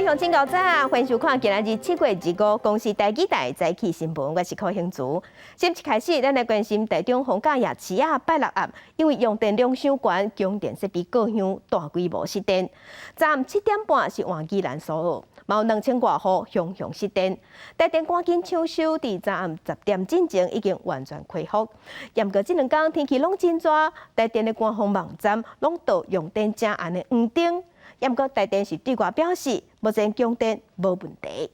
位鄉親猴早，歡迎收看今仔日7月25公視台語台早起新聞，我是柯興竹。先一開始，咱來關心台中逢甲夜市仔拜六暗，因為用電量傷懸，供電設備過香，大規模失電。昨暗7點半是換宜蘭蘇澳，嘛有2000外戶雄雄失電。台電趕緊搶修，佇昨暗10點進前已經完全恢復。毋過這兩工天氣攏真熱，台電的官方網站攏導用電正暗的黃燈。毋過台電是對外表示，目前供電無問題。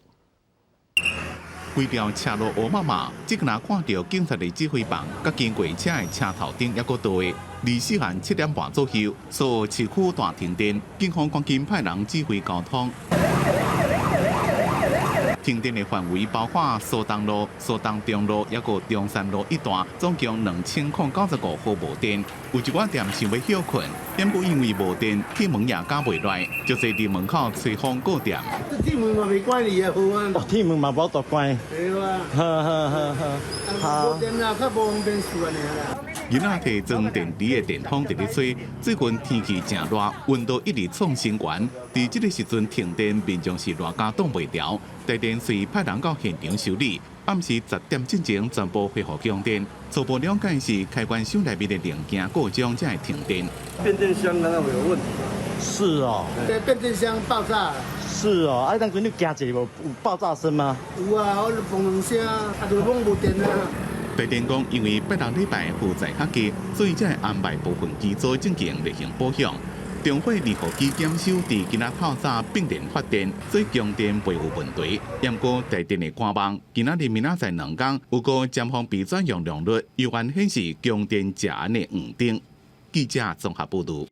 規條車路烏麻麻，這個若看著警察的指揮棒，佮經過車的車頭頂猶閣倒的。24號7點半左右，蘇澳市區大停電，警方趕緊派人指揮交通。停電的範圍包括蘇東路、蘇東中路，猶閣中山路一帶，總共2095戶無電。有一寡店想欲歇睏，毋過因為無電，鐵門也咬袂來，就坐佇門口吹風顧店。這鐵門嘛袂關哩啊，好啊。哦，鐵門嘛無法度關。對啊。好好好好。無電啦，較無方便事按呢啦。囡仔提裝電池的電風佇咧吹，最近天氣誠熱，溫度一直創新高。佇這個時陣停電，民眾是熱甲擋袂牢。台電遂派人到現場修理，暗時10點進前全部恢復供電。初步了解是開關箱內面的零件故障才會停電。變電箱敢若有問題？是哦。對，變電箱爆炸。是哦，啊，當陣你驚一下無？有爆炸聲嗎？有啊，我嘣兩聲，啊，就攏無電啊。台電講，因為拜六禮拜負載較低，所以才會安排部分機組進行例行保養。中火二號機檢修佇今仔透早並聯發電，所以供電袂有問題。毋過台電的官網今仔日明仔載兩工有個尖峰備轉容量率，猶原顯示供電正暗的黃燈。記者綜合報導。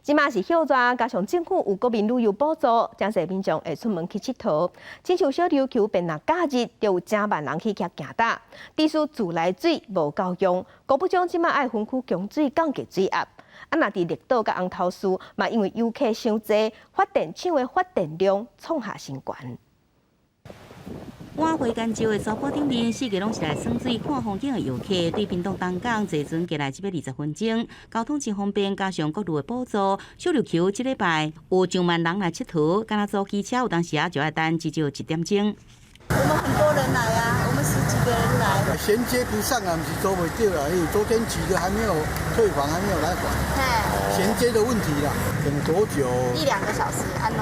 這馬是暑熱，加上政府有國民旅遊補助，誠濟民眾會出門去𨑨迌。親像小琉球連若假日，就有誠萬人去徛行搭。只是自來水無夠用，國府將這馬愛分區供水降低水壓。啊，若佇綠島佮紅頭嶼，嘛因為遊客傷濟，發電廠的發電量創下新高。碗花乾石的沙坡頂面，四界攏是來耍水、看風景的遊客。對屏東東港坐船過來，只欲20分鐘，交通真方便，加上國旅的補助，小琉球這禮拜有上萬人來𨑨迌，敢若租機車有當時仔就愛等至少一點鐘。我們很多人來啊，我們十幾個人來。銜接不上啊，毋是租袂著啦，因為昨天擠的還沒有退房，還沒有來還。銜接的問題啦，等多久？一兩個小時，按怎？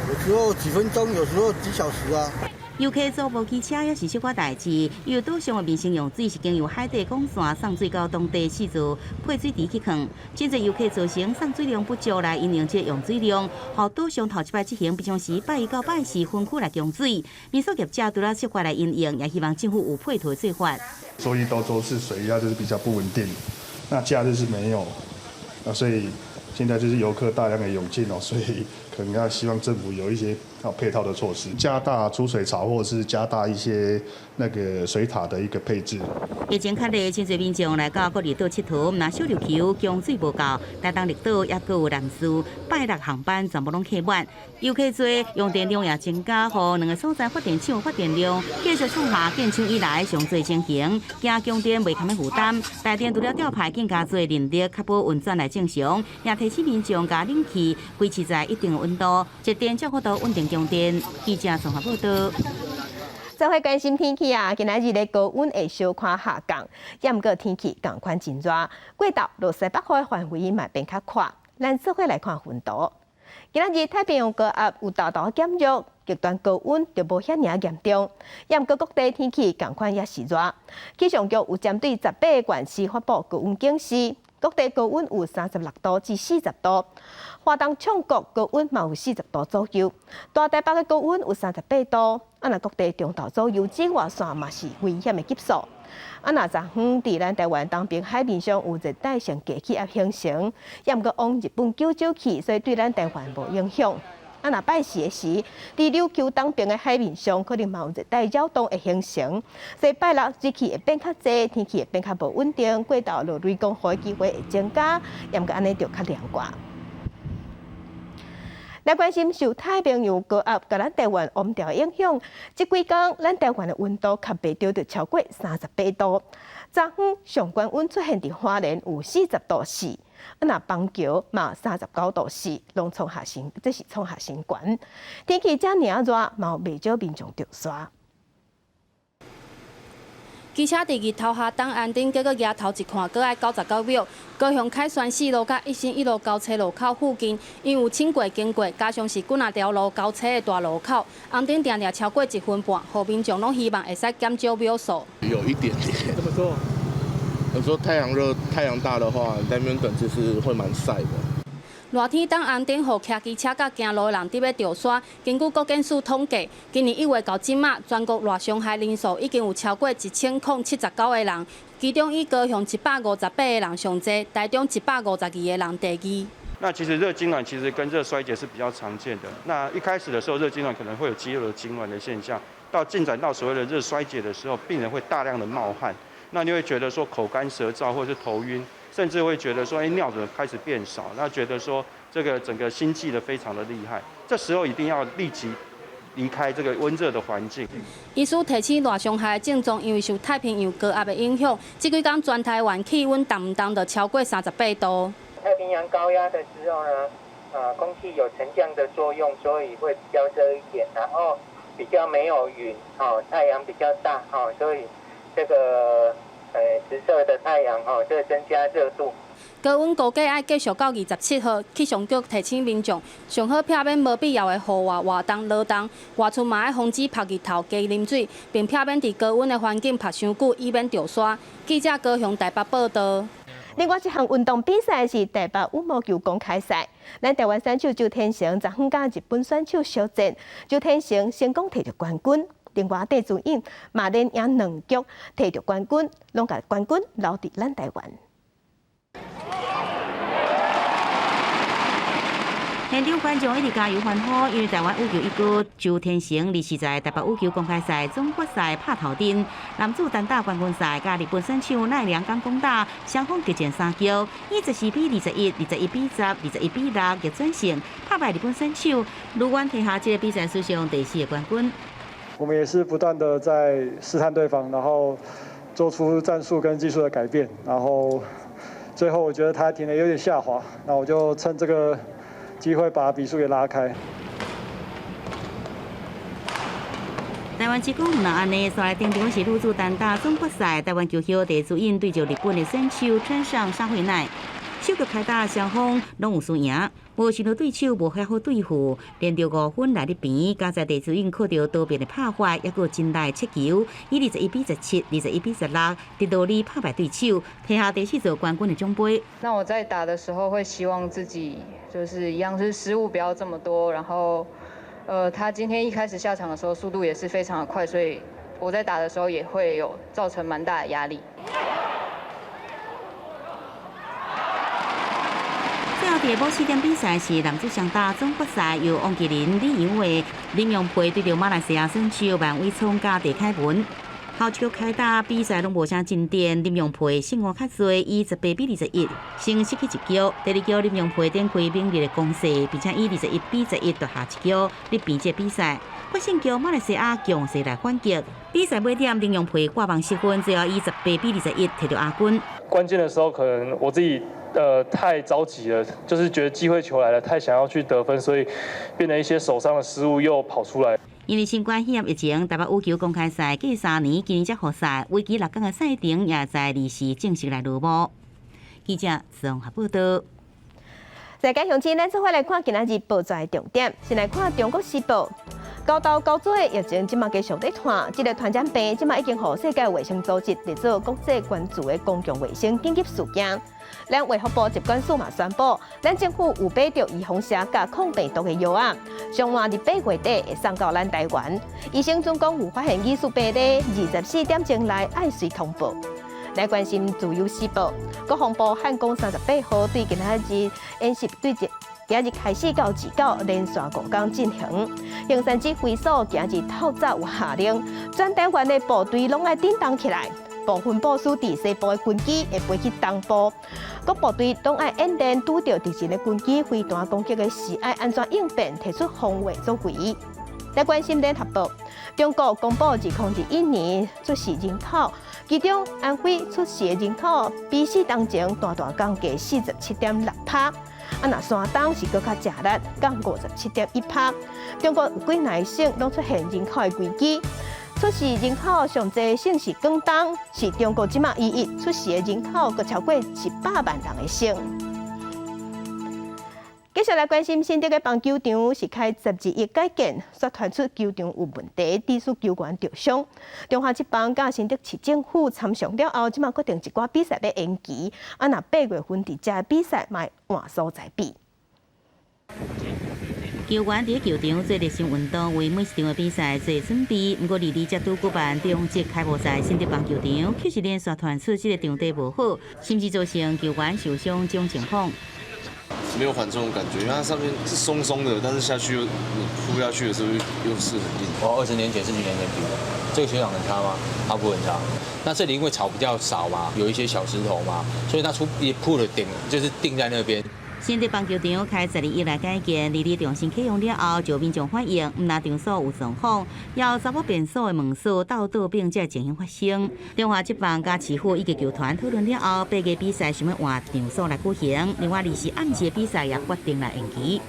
有時候幾分鐘，有時候幾小時啊。遊客租無機車也是小可代誌，因為島上的民生用水是經由海底管線送水到當地四座配水池去囥，真濟遊客造成送水量不足來因應這用水量，予島上頭一擺執行，平常時拜一到拜四分區來供水。民宿業者除了設法來因應，也希望政府有配套做法。周一到周四水壓就是比較不穩定，那假日是沒有，啊，所以現在就是遊客大量的湧進哦，所以可能要希望政府有一些配套的措施，加大儲水槽或者是加大一些那個水塔的一個配置。疫情較熱，真濟民眾來到各離島𨑨迌，若小琉球供水無夠，台東綠島猶閣有南勢，拜六航班全部攏客滿，遊客濟，用電量也增加，予兩个所在發電廠發電量繼續創下建廠以來上濟情形，驚供電袂堪的負擔。台電除了調派更加濟人力確保運轉來正常，也提醒民眾共冷氣維持在一定的溫度，節電才有法度穩定供電。記者綜合報導。做伙關心天氣啊，今仔日的高溫會小可下降，毋過天氣仝款真熱，過晝落西北雨的範圍嘛變較闊。咱做伙來看雲圖。今仔日太平洋高壓有大大減弱，極端高溫就無遐爾嚴重。毋過各地天氣仝款也是熱。氣象局有針對18個縣市發布高溫警示，各地高溫有36度至40度。花東唱國高溫嘛有40度左右，大台北的高溫有38度。啊，若各地中晝左右紫外線嘛是危險的級數。啊，若昨昏佇咱台灣東邊海面上有熱帶性低氣壓形成，猶毋過往日本九州去，所以對咱台灣無影響。啊，若拜四的時，佇琉球東邊的海面上可能嘛有熱帶擾動會形成，所以拜六熱氣會變較濟，天氣會變較無穩定，過晝落雷公雨的機會會增加，猶毋過按呢就較涼寡。來關心受太平洋高壓佮咱台灣溫帶影響，這幾工咱台灣的溫度較袂著就超過38度。昨昏上懸溫出現佇花蓮有40度4。啊，若板橋嘛39度4，攏創下新，這是創下新懸。天氣遮爾熱，嘛有袂少民眾著沙。機車佇日頭下等紅燈，結果舉頭一看，閣愛99秒。高雄凱旋四路佮一心一路交叉路口附近，因有輕軌經過，加上是幾若條路交叉的大路口，紅燈定定超過一分半，予民眾攏希望會使減少秒數。有一點點。怎麼說？有時候太陽熱、太陽大的話，在那邊等其實會蠻曬的。熱天等紅燈，予騎機車佮行路的人佇欲著沙。根據國健署統計，今年1月到這馬，全國熱傷害人數已經有超過1079個人，其中以高雄158個人上濟，台中152個人第二。那其實熱痙攣其實跟熱衰竭是比較常見的。那一開始的時候，熱痙攣可能會有肌肉的痙攣的現象，到進展到所謂的熱衰竭的時候，病人會大量的冒汗，那你會覺得說口乾舌燥或者是頭暈。甚至會覺得說，尿怎麼開始變少？那覺得說，這個整個心悸得非常的厲害。這時候一定要立即離開這個溫熱的環境。醫師提醒，熱傷害的症狀，因為受太平洋高壓的影響，這幾工全台灣氣溫動不動就超過38度。太平洋高壓的時候呢，空氣有沉降的作用，所以會比較熱一點，然後比較沒有雲，哦，太陽比較大，哦，所以這個。直射的太陽吼，就增加熱度。高溫估計愛繼續到27號，氣象局提醒民眾，上好避免無必要的戶外活動勞動，外出嘛愛防止曝日頭、加啉水，並避免佇高溫的環境曝傷久，以免著沙。記者高雄台北報道。另外一項運動比賽是台北羽毛球公開賽，咱台灣選手周天成昨昏佮日本選手小戰，周天成成功提著冠軍。另外，戴資穎嘛連贏兩局，提著冠軍，攏共冠軍留佇咱台灣。現場觀眾一直加油歡呼，因為台灣羽球一哥周天成二是在台北羽球公開賽總決賽拍頭陣，男子單打冠軍賽，佮日本選手奈良岡功大雙方激戰三局，以14比21、21比10、21比6逆轉勝，拍敗日本選手，如願提下這個比賽史上第四個冠軍。我們也是不斷的在試探對方，然後做出戰術跟技術的改變，然後最後我覺得他體能有點下滑，那我就趁這個機會把比數給拉開。台灣之光毋但按呢，煞來登場是女子單打總決賽，台灣球後戴資穎對著日本的選手川上紗惠奈。首局開打，雙方攏有輸贏，無想到對手無遐好對付，連著5分來得平，加在戴資穎靠著多變的拍法，猶閣真來切球，以21比17、21比16，直落二拍敗對手，提下第四座冠軍的獎盃。那我在打的時候，會希望自己就是一樣是失誤不要這麼多，然後，他今天一開始下場的時候速度也是非常的快，所以我在打的時候也會有造成蠻大的壓力。最後佇下晡4點比賽是男子雙打總決賽，由王健林、李洋偉、林洋配對著馬來西亞選手萬偉聰佮鄭凱文。後一局開打比賽攏無啥進展，林洋配勝誤較濟，以18比21先失去一局。第二局林洋配展開猛烈的攻勢，並且以21比11奪下一局，力平這個比賽。決勝局馬來西亞強勢來反擊，比賽尾點林洋配掛網失分，最後以18比21提著亞軍。關鍵的時候可能我自己太着急了，就是覺得機會球來了，太想要去得分，所以變得一些手上的失誤又跑出來。因為新冠肺炎疫情，台北羽球公開賽隔3年，今年才復賽，為期6天的賽程也在二時正式來落幕。記者綜合報道。世界鄉親，咱做伙來看今仔日報紙的重點。先來看《中國時報》，猴痘猴痘的疫情這馬繼續咧傳，這個傳染病這馬已經予世界衛生組織列做國際關注的公共衛生緊急事件。咱衛福部疾管署嘛宣布，咱政府有買著預防射佮抗病毒的藥仔，上晚佇8月底會送到咱台灣。醫生準講有發現疑似病例，24點鐘內愛隨通報。來關心自由時報，國防部漢光38號對今仔日演習對今仔日開始到29連續5工進行。衡山指揮所今日透早有下令，全台灣的部隊攏愛振動起來，部分部署佇西部的軍機會飛去東部，各部隊攏愛演練拄著敵人的軍機飛彈攻擊的時，愛按怎應變，提出防衛作為。來關心聯合報，中國公布2021年出世人口其中安徽出世的人口比四冬前大大降低47.6%，啊，若山東是閣較食力，降57.1%。中國有幾若省攏出現人口的危機，出世人口上濟省是廣東，是中國這馬唯一出世的人口閣超過100萬人的省。繼續來關心新竹的棒球場是開12億改建，煞傳出球場有問題，致使球員著傷。中華職棒佮新竹市政府參詳了後，這馬決定一寡比賽欲延期。啊，若8月份佇遮比賽，嘛會換所在比。球員佇球場做熱身運動，為每一場的比賽做準備。毋過，二二才拄舉辦中職開幕賽，新竹棒球場卻是連續傳出這个場地無好，甚至造成球員受傷這種情況。沒有緩衝的感覺，因為它上面是鬆鬆的，但是下去又你鋪下去的時候又是很硬。我20年前、10幾年前比的，這個球場很差嗎？它不會很差。那這裡因為草比較少嘛，有一些小石頭嘛，所以它出一鋪的頂就是定在那邊。新竹棒球場開12億來改建，二二重新啟用了後，就民眾反映，毋但場所有狀況，猶查某便所的門鎖倒倒並這情形發生。中華職棒佮市府以及球團討論了後，8月比賽想欲換場所來舉行，另外二時暗時的比賽也決定來延期。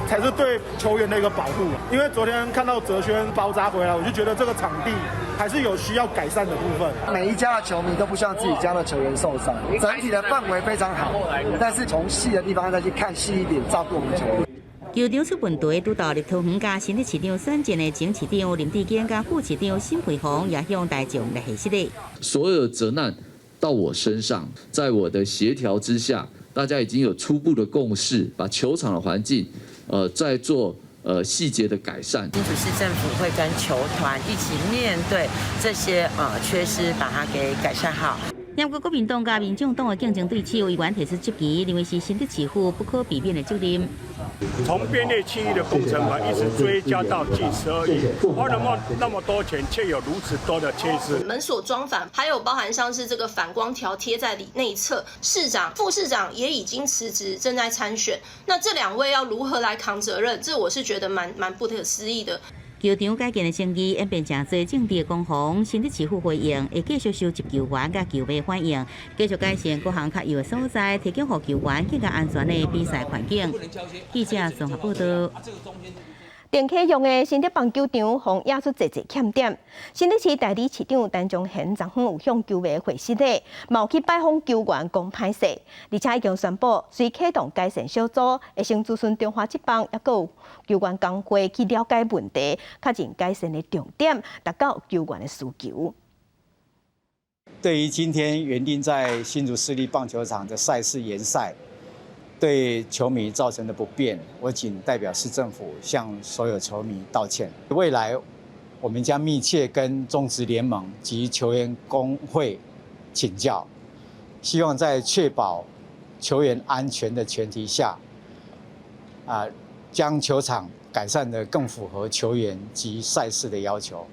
才是對球員的一個保護。因為昨天看到哲軒包紮回來，我就覺得這個場地還是有需要改善的部分。每一家的球迷都不希望自己家的球員受傷，整體的氛圍非常好，但是從細的地方再去看細一點，照顧我們球員。球場出問題，拄到立桃園佮新竹市長選戰的前市長林智堅佮副市長沈惠宏也向大眾來解釋。所有責難到我身上，在我的協調之下，大家已經有初步的共識，把球場的環境，再做細節的改善。新竹市政府會跟球團一起面對這些缺失，把它給改善好。毋過國民黨佮民眾黨的競爭對手議員提出質疑，認為是新竹市府不可避免的責任。從編列7億的工程款一直追加到近12億，花了那麼那麼多錢，卻有如此多的缺失。門鎖裝反，還有包含像是這個反光條貼在裡內側。市長、副市長也已經辭職，正在參選。那這兩位要如何來扛責任？這我是覺得蠻不可思議的。球場改建的爭議演變成做政治攻防，新竹市府回應會繼續收集球員佮球迷反映，繼續改善各項較優的所在，提供予球員更加安全的比賽環境。記者綜合報道。重啟用的新竹棒球場，予惹出濟濟欠點。新竹市代理市長陳宗賢昨昏有向球迷回失禮，嘛有去拜訪球員講歹勢，而且已經宣布隨啟動改善小組，會先諮詢中華職棒，抑閣有球員工會去了解問題，確認改善的重點，達到球員的需求。對於今天原定在新竹市立棒球場的賽事延賽，對球迷造成的不便，我謹代表市政府向所有球迷道歉。未來我們將密切跟中職聯盟及球員工會請教，希望在確保球員安全的前提下，將球場改善得更符合球員及賽事的要求。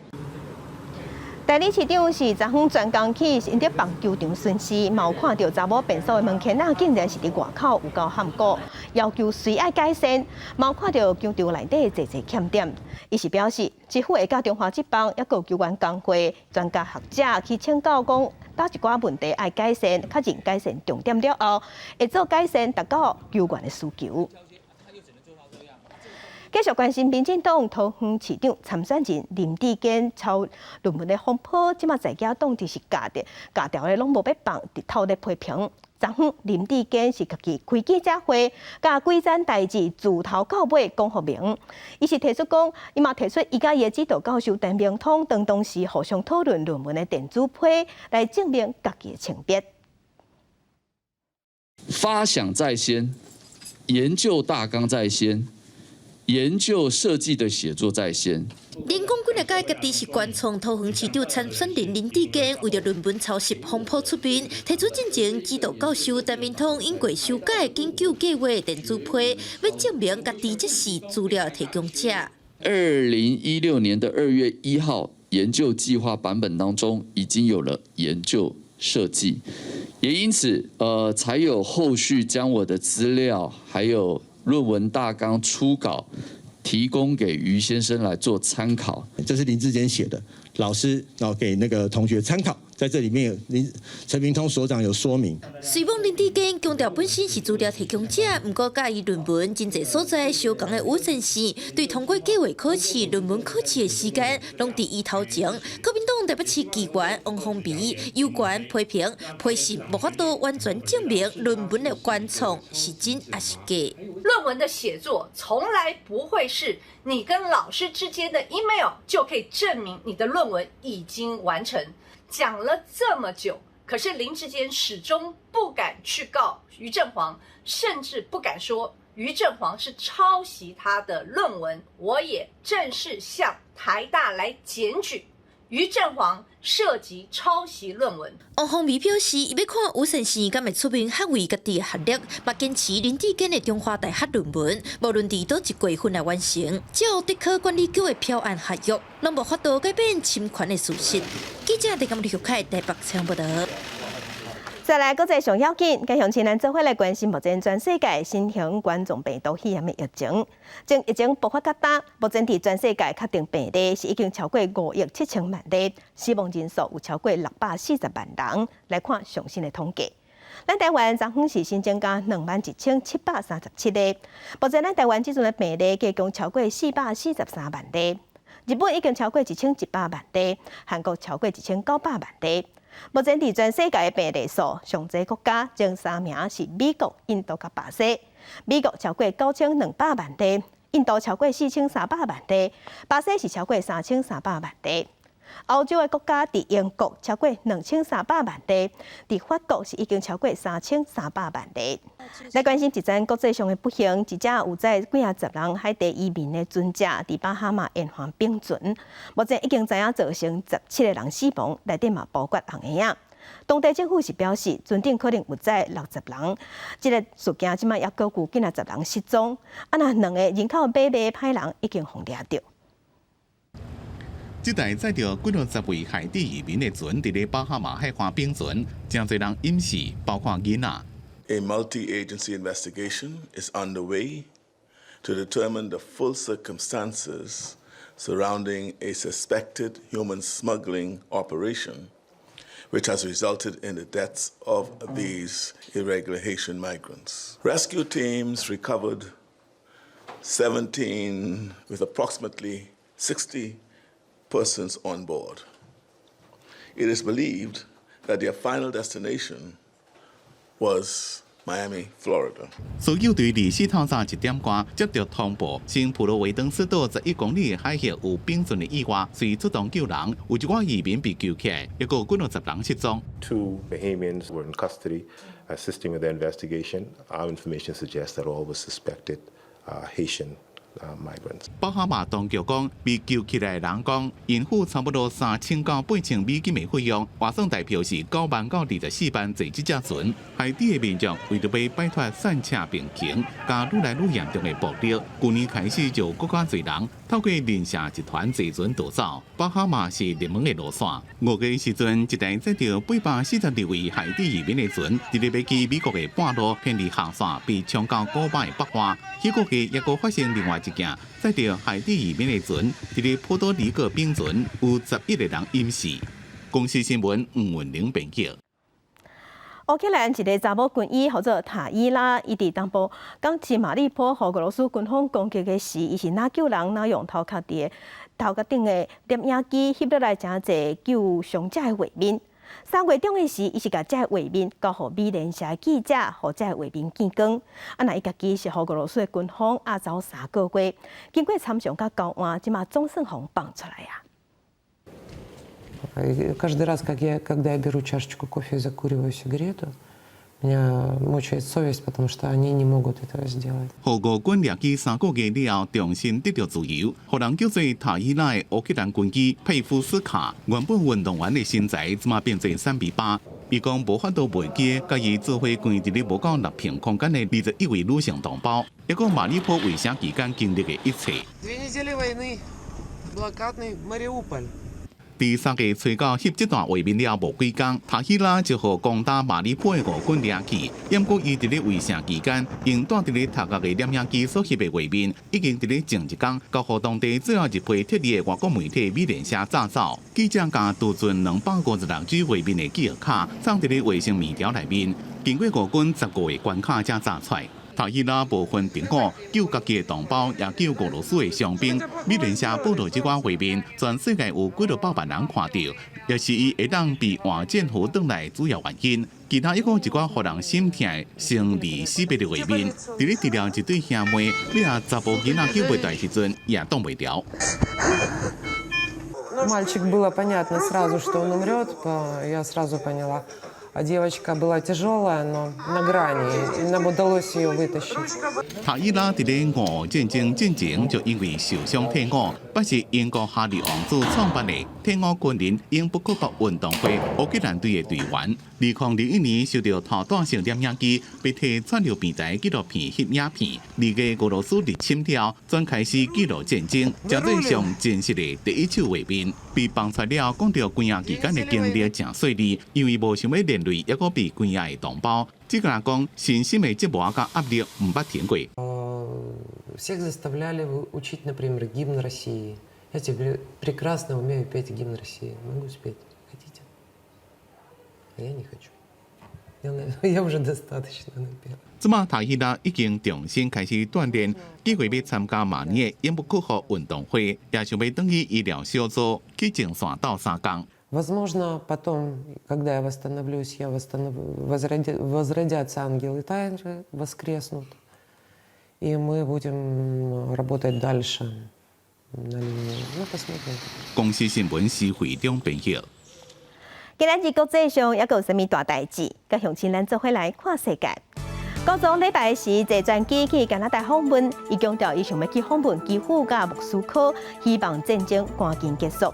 代理市長是昨昏專工去新竹棒球場巡視，嘛有看著查某便所的門檻仔竟然是佇外口有夠譀古，要求隨愛改善。嘛有看著球場內底濟濟欠點，伊是表示，市府會佮中華職棒抑閣有球員工會專家學者去請教講，佗一寡問題愛改善，確認改善重點了後，會做改善，達到球員的需求。繼續關心民進黨桃園市長參選人林智堅抄論文的風波，這馬在野黨就是咬著咬著咧攏無欲放，直透咧批評。昨昏林智堅是家己開記者會，共規件代誌自頭到尾講予明。伊是提出講，伊嘛提出伊佮伊的指導教授陳明通當時互相討論論文的電子批，來證明家己的清白。發想在先，研究大綱在先。研究設計的寫作在先。連講幾若屆家己是原創桃園市長參選人林智堅，為著論文抄襲風波出面，提出進前指導教授陳明通經過修改研究計劃電子批，欲證明家己才是資料提供者。2016年的2月1號，研究計劃版本當中已經有了研究設計，也因此，才有後續將我的資料還有論文大綱初稿提供給余先生來做參考。這是林智堅寫的，老師然後給那個同學參考。在這裡面，林陳明通所長有說明。雖罔林智堅強調本身是資料提供者，毋過佮伊論文真濟所在相仝的予善姓，對通過計畫考試、論文考試的時間，攏佇伊頭前。國民黨台北市議員王鴻薇有權批評批信無法度完全證明論文的原創是真抑是假。論文的寫作從來不會是你跟老師之間的 email 就可以證明你的論文已經完成。講了這麼久，可是林智堅始終不敢去告余振煌，甚至不敢說余振煌是抄襲他的論文。我也正式向台大來檢舉余振煌涉及抄襲論文。王鴻薇表示，伊欲看予善姓敢會出面捍衛家己的學歷，嘛堅持林智堅的中華大學論文，無論佇佗一月份來完成，照竹科管理局的標案合約，攏無法度改變侵權的事實。記者鄭金麗開台北採訪報導。再來，國際上要緊，佮鄉親咱做伙來關心目前全世界新型冠狀病毒肺炎的疫情。從疫情爆發到今，目前佇全世界確定病例是已經超過5億7千萬例，死亡人數有超過640萬人。來看上新的統計，咱台灣昨昏是新增加21,737例，目前咱台灣這陣的病例計共超過443萬例。日本已經超過1100萬例，韓國超過1900萬例。目前佇全世界的病例數，上濟國家前三名是美國、印度佮巴西。美國超過9200萬例，印度超過4300萬例，巴西是超過3300萬例。歐洲的國家佇英國超過2300萬例，佇法國是已經超過3300萬例。來關心一則國際上的不幸，一隻有載幾仔十人海地移民的船隻佇巴哈馬沿岸反船，目前已經知影造成17個人死亡，內底嘛包括紅嬰仔。當地政府是表示，船頂可能有載60人，這个事件這擺猶閣有幾仔十人失蹤，啊若兩个人口買賣歹人已經予掠著。這台載著幾落十位海地移民的船，佇咧巴哈馬海岸反船，誠濟人淹死，包括囡仔。 A multi-agency investigation is underway to determine the full circumstances surrounding a suspected human smuggling operation, which has resulted in the deaths of these irregular Haitian migrants. Rescue teams recovered 17 with approximately 60 persons on board. It is believed that their final destination was Miami, Florida. 搜救隊24透早1點外接到通報，新普羅維登斯島11公里的海域有反船的意外，隨出動救人，有一寡移民被救起來，猶閣有幾落十人失蹤。 Two Bahamians were in custody, assisting with the investigation. Our information suggests that all were suspected Haitian migrants. 巴哈馬當局講，被救起來的人講，𪜶付差不多3000到8000美金的費用，換算台票是9萬到24萬坐這隻船。海地的民眾為著欲擺脫散赤貧窮，佮愈來愈嚴重的暴力，舊年開始就閣較濟人透過人蛇集團坐船逃走。巴哈馬是熱門的路線。5月時陣，一台載著842位海地移民的船，佇咧欲去美國的半路偏離航線，被衝到古巴的北岸。彼個月猶閣發生另外一件，載著海地移民的船，佇咧波多黎各反船，有11個人淹死。公視新聞吳文玲編輯。烏克蘭一个查某軍醫號做塔伊拉，伊佇東部港市馬里波予俄羅斯軍方攻擊的時，伊是若救人，若用頭殼佇頭殼頂的攝影機翕落來誠濟救傷者的畫面。3月中的時，伊是共這个畫面交予美聯社的記者，予這个畫面見光。啊，若伊家己是予俄羅斯的軍方押走3個月，經過參詳佮交換，這馬總算予放出來啊。 Каждый раз, когда я беру чашечку кофе и закуриваю сигарету, меня мучает совесть, потому что они не могут этого сделать. 予俄軍掠去3個月了後，重新得著自由，予人叫做塔伊拉的烏克蘭軍醫佩夫斯卡，原本運動員的身材，這馬變做3米8。伊講無法度袂記佮伊做伙關佇咧無夠6平空間的21位女性同胞，抑閣馬里波圍城期間經歷的一切。 Две недели войны, блокадный Мариуполь. 佇三月初九翕這段畫面了無幾工，塔希拉就予攻打馬里波的俄軍掠去。毋過伊佇咧圍城期間，用帶佇咧頭殼的攝影機所翕的畫面，已經佇咧前一工，交予當地最後一批撤離的外國媒體美聯社炸走。記者共儲存256 G 畫面的記憶卡，藏佇咧衛生棉條內面，經過俄軍15個關卡才炸出來。塔希拉無分敵我，救家己的同胞，也救俄羅斯的傷兵。美聯社報導這寡畫面，全世界有幾落百萬人看著，也是伊會當被換戰俘轉來主要原因。其他猶閣有一寡予人心疼的生離死別的畫面，佇咧治療一對兄妹，尾仔查埔囡仔救袂著時陣，也擋袂牢。 Мальчик, было понятно сразу, что он умрет, я сразу поняла. А девочка была тяжелая, но на грани, и нам удалось ее вытащить. 塔伊拉佇咧俄烏戰爭進前就因為受傷退伍，捌是英國哈利王子創辦的退伍軍人永不屈服運動會烏克蘭隊的隊員。2021年受著頭戴式攝影機被提串流平台紀錄片翕影片，二月俄羅斯入侵了，轉開始記錄戰爭，成做上真實的第一手畫面。被放出了，講著關押期間的經歷誠細膩，因為無想欲連累猶閣被關押的同胞。這個人講，身心的折磨佮壓力毋捌停過。 Всех заставляли учить, например, гимн России. Я теперь прекрасно умею петь гимн России. Могу спеть. Хотите? А я не хочу. Я уже достаточно напела. 這馬塔希拉已經重新開始鍛鍊，計劃欲參加明年的永不屈服運動會，也想欲轉去醫療小組去前線鬥相共。 Возможно, потом, когда я восстановлюсь, возродятся ангелы Тайры, воскреснут, и мы будем работать дальше на линии. Ну, посмотрим. 公視新聞施惠中編譯。今仔日國際上猶閣有啥物大代誌？佮鄉親咱做伙來看世界。高總禮拜時坐專機去加拿大訪問，伊強調伊想欲去訪問基輔佮莫斯科，希望戰爭趕緊結束。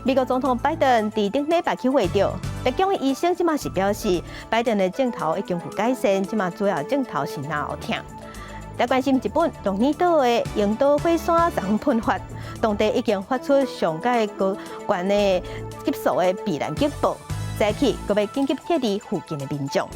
美國總統拜登佇頂禮拜去會著，白宮的醫生這馬是表示，拜登的症頭已經有改善，這馬主要症頭是腦痛。來關心日本鹿兒島的櫻島火山昨昏噴發，當地已經發出上蓋高懸的級數的避難警報，早起閣欲緊急撤離附近的民眾。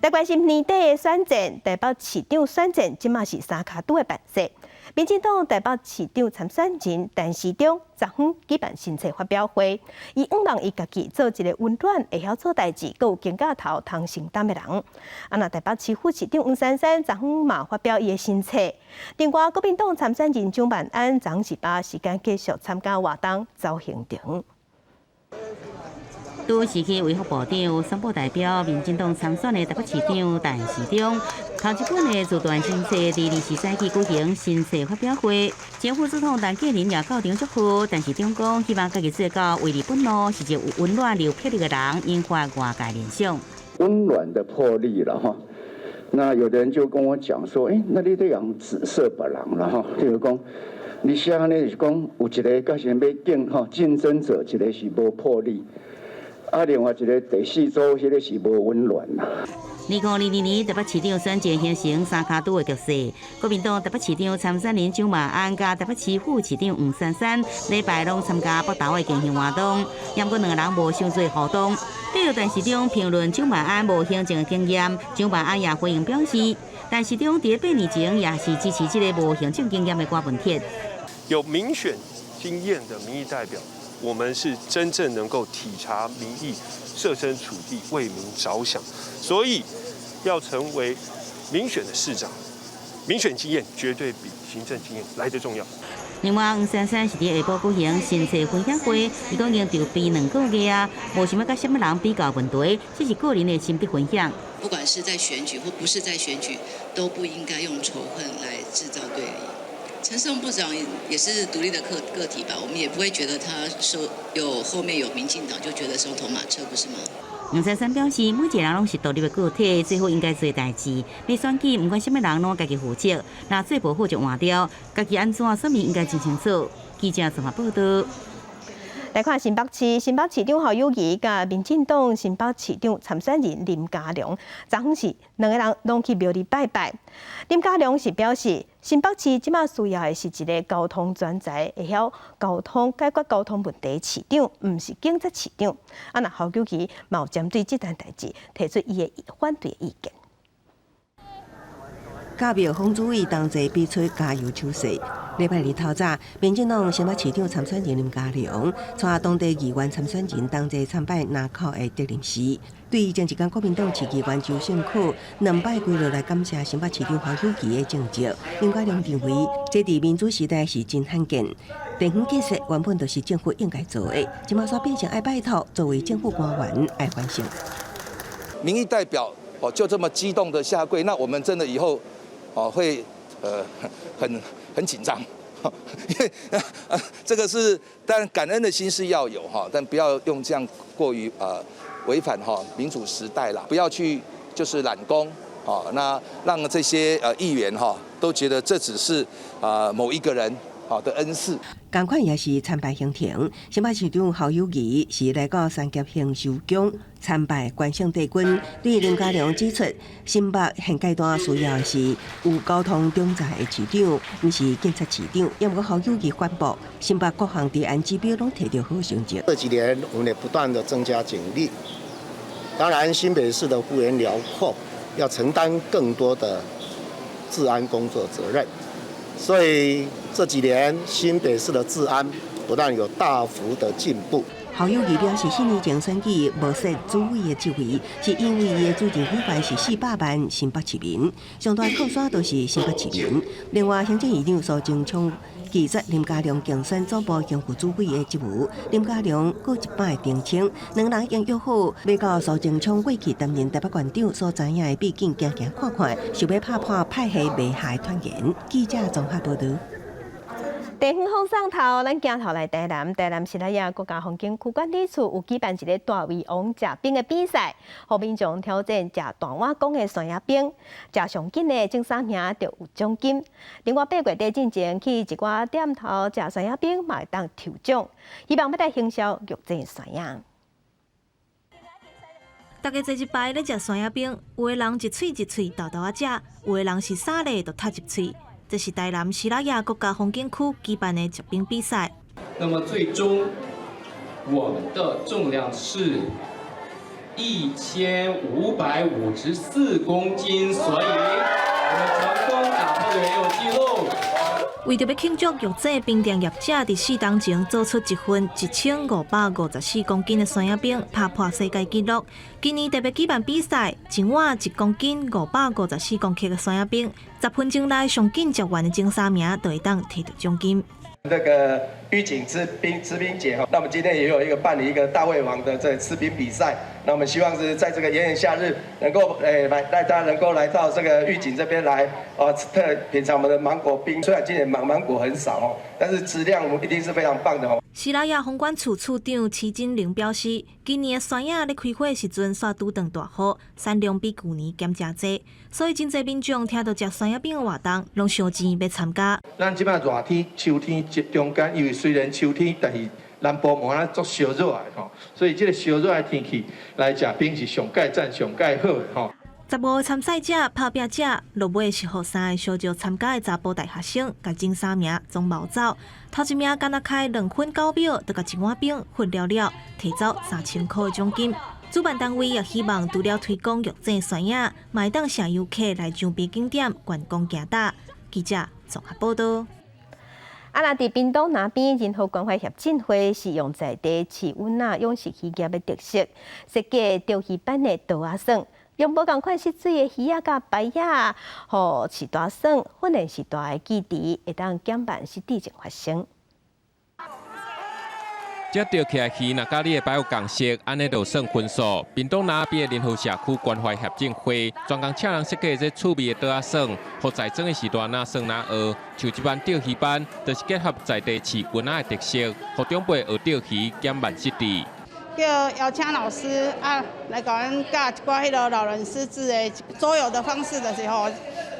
來關心年底的選戰，台北市長選戰，這馬是三跤拄的辦勢。民進黨台北市長參選人陳時中昨昏舉辦新冊發表會，伊向望伊家己做一个溫暖、會曉做代誌、閣有肩胛頭通承擔的人。啊，若台北市副市長黃珊珊昨昏嘛發表伊的新冊。另外，國民黨參選人蔣萬安昨昏是把時間繼續參加活動走行程。拄時去衛福部長選部代表，民進黨參選的台北市長陳時中，頭一本的自傳新冊，佇二十早起舉行新冊發表會。前副總統陳建仁也到場祝賀，陳時中講希望家己做到為你本路，是一個有溫暖有魄力的人，引發外界聯想。溫暖的魄力了哈。那有的人就跟我講說，欸，那你咧用紫色別人了哈，就是講你寫按呢是講有一个佮先欲競吼競爭者，一个是無魄力。啊，另外一个第四組，彼个是無溫暖啦。2022年台北市長選戰形成三跤拄的局勢，國民黨台北市長參選人蔣萬安佮台北市副市長黃珊珊禮拜攏參加北投的競選活動，毋過兩個人無傷濟互動。對陳時中評論蔣萬安無行政的經驗，蔣萬安也回應表示，陳時中佇8年前也是支持這个無行政經驗的郭文鐵。有民選經驗的民意代表，我們是真正能夠體察民意、設身處地為民着想，所以要成為民選的市長，民選經驗絕對比行政經驗來得重要。另外，黃珊珊是佇下晡舉行新冊分享會，伊講已經籌備2個月啊，無想欲佮啥物人比較問題，這是個人的心得分享。不管是在選舉或不是在選舉，都不應該用仇恨來製造對立。陳時中部長也是獨立的個體吧，我們也不會覺得他說有後面有民進黨就覺得雙頭馬車，不是嗎？黃珊珊表示，每一個人攏是獨立的個體，最好應該做代誌。欲選舉，毋管啥物人攏家己負責，若做無好就換掉，家己按怎選民應該真清楚。記者綜合報道。來看新北市，新北市長侯友宜佮民進黨新北市長參選人林佳龍，昨昏是兩个人攏去廟裡拜拜。林佳龍是表示，新北市這馬需要的是一个交通專才，會曉交通解決交通問題的市長，毋是警察市長。啊，若侯友宜嘛有針對這件代誌提出伊的反對意見。甲廟風主委同齊比出加油手勢。禮拜二透早，民進黨新北市長參選人林佳龍，帶當地議員參選人同齊參拜林口的德林寺。對前一工國民黨市議員周勝可兩擺跪落來感謝新北市長侯友宜的政績，林佳龍認為，這佇民主時代是真罕見。地方建設原本就是政府應該做的，這馬煞變成愛拜託，作為政府官員愛反省。民意代表哦，就這麼激動的下跪，那我們真的以後哦會很緊張，因為這個是當然感恩的心是要有哈，但不要用這樣過於違反哈民主時代啦，不要去就是攬功哦，那讓這些議員哈都覺得這只是啊某一個人好的恩賜。仝款也是參拜行程，新北市長侯友宜是來到三峽興壽宮參拜關聖帝君。對林佳龍指出，新北現階段需要的是有交通專才的市長，毋是警察市長。毋過侯友宜反駁，新北各項治安指標攏提著好成績。這幾年我們也不斷的增加警力，當然新北市的幅員遼闊，要承擔更多的治安工作責任。所以這幾年新北市的治安不但有大幅的進步。侯友宜表示，四年前選舉無設主委的職位，是因為伊的主任委員是400萬新北市民，上大靠山都是新北市民。另外，行政院長蘇貞昌拒絕林佳龍競選總部行副主委的職務，林佳龍閣一擺澄清，兩人已經約好，欲到蘇貞昌過去擔任台北縣長所知影的秘境行行看看，想欲拍破派系袂合的傳言。記者綜合報導。地方風送頭，咱鏡頭來台南，台南士拉雅國家風景區管理處有舉辦一个大胃王食冰的比賽，予民眾挑戰食大碗公的酸仔冰，食上緊的前三名就有獎金。另外八月底進前去一寡店頭食酸仔冰，嘛會當抽獎，希望欲來行銷玉井酸仔。大家坐一排咧食酸仔冰，有的人一喙一喙沓沓仔食，有的人是三下就吞入喙。這是台南士拉雅國家風景區舉辦的食冰比賽。那麼最終我們的重量是1554公斤，所以我們成功打破了原有紀錄。為著欲慶祝玉井冰店業者佇四冬前做出一份1554公斤的酸仔冰，拍破世界紀錄。今年特別舉辦比賽，一碗1公斤554公克的酸仔冰，10分鐘內上緊食完的前三名就會當提著獎金。這個玉井吃冰吃冰節哈，那麼今天也有一個辦理一個大胃王的這吃冰比賽，那我們希望是在這個炎炎夏日，能夠來大家能夠來到這個玉井這邊來，哦，特品嘗我們的芒果冰。雖然今年芒果很少哦，但是質量我們一定是非常棒的哦。士拉雅風管處處長徐金玲表示，今年的酸仔咧開花時陣，煞拄著大雨，產量比舊年減誠濟，所以真濟民眾聽著食酸仔冰的活動，攏相錢欲參加。咱這擺熱天、秋天中間，因為雖然秋天，但是南部無啊足燒熱的吼，所以這個燒熱的天氣來食冰是上蓋讚、上蓋好的吼。15个參賽者拍拚食，落尾是予三個相招參加的查埔大學生，共前三名總無走。頭一名干焦開2分9秒，就共一碗冰混了了，提走3000箍的獎金。主辦單位也希望除了推廣玉井酸仔，嘛會當請遊客來周邊景點觀光行搭。記者綜合報導。啊，若佇屏東那邊仁和關懷協進會是用在地飼塭仔養殖漁業的特色，設計釣魚版的桌仔耍，用無仝款色水的魚仔佮排仔，予飼大耍，訓練序大的基地，會當減慢失智症發生。這釣起來魚，若佮你的牌有仝色，按呢就算分數。屏東那邊的仁和社區關懷協進會，專工請人設計這趣味的桌仔耍，予在場的序大若耍若學。像這班釣魚班，就是結合在地飼塭仔的特色，予長輩學釣魚，減慢失智。叫邀請老師啊來共阮教一寡彼个老人失智的桌遊的方式，就是吼，